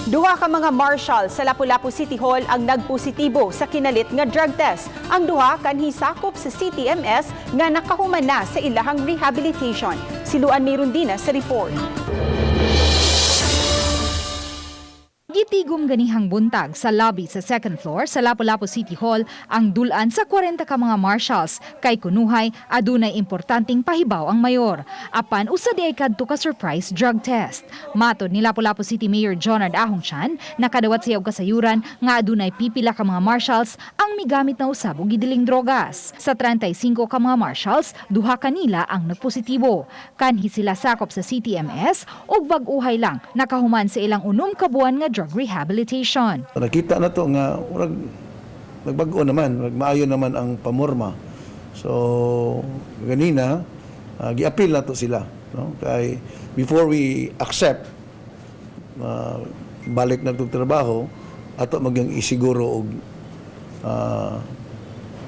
Duha ka mga marshal sa Lapu-Lapu City Hall ang nagpositibo sa kinalit nga drug test. Ang duha kanhi sakop sa CTMS nga nakahuman na sa ilahang rehabilitation. Si Luan Mirundina sa report. Gitigom ganihang buntag sa lobby sa second floor sa Lapu-Lapu City Hall ang dulan sa 40 ka mga marshals kay kunuhay adunay importanteng pahibaw ang mayor. Apan usa di ay kadto ka surprise drug test. Matod ni Lapu-Lapu City Mayor Jonard Ahong Chan, nakadawat siya og kasayuran nga adunay pipila ka mga marshals ang migamit na usab og gidiling drogas. Sa 35 ka mga marshals, duha kanila ang nagpositibo. Kanhi sila sakop sa CTMS ug bag-uhay lang nakahuman sa ilang 6 ka buwan nga drug rehabilitation. Nakita na to nga murag nagbag-o naman, murag maayo naman ang pamorma. So ganina giapil na to sila, no? Kay before we accept balik na tong trabaho, ato magyang isiguro og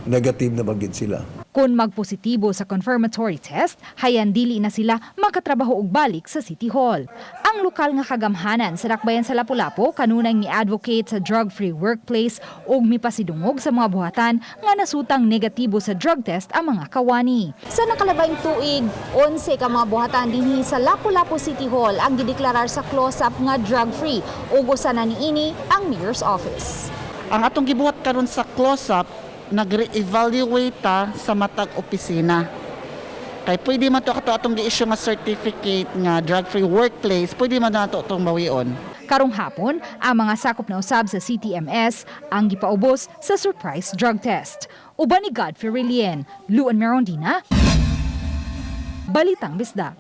negative na bagid sila. Kung magpositibo sa confirmatory test, hayan dili na sila makatrabaho og balik sa City Hall. Ang lokal nga kagamhanan sa dakbayan sa Lapu-Lapu kanunay mi-advocate sa drug-free workplace ug mipasidungog sa mga buhatan nga nasutang negatibo sa drug test ang mga kawani. Sa nakalabayng tuig, 11 ka mga buhatan dinhi sa Lapu-Lapu City Hall ang gideklarar sa close-up nga drug-free ug usa na niini ang Mayor's Office. Ang atong gibuhat karon sa close-up, nagre-evaluate ta sa matag opisina. Kay pwede man to kato atong gi-issue nga certificate nga drug-free workplace, pwede man nato itong bawion. Karong hapon, ang mga sakop na usab sa CTMS ang gipaubos sa surprise drug test. Uban ni Godfrey Relien, Luan Merondina, Balitang Bisdak.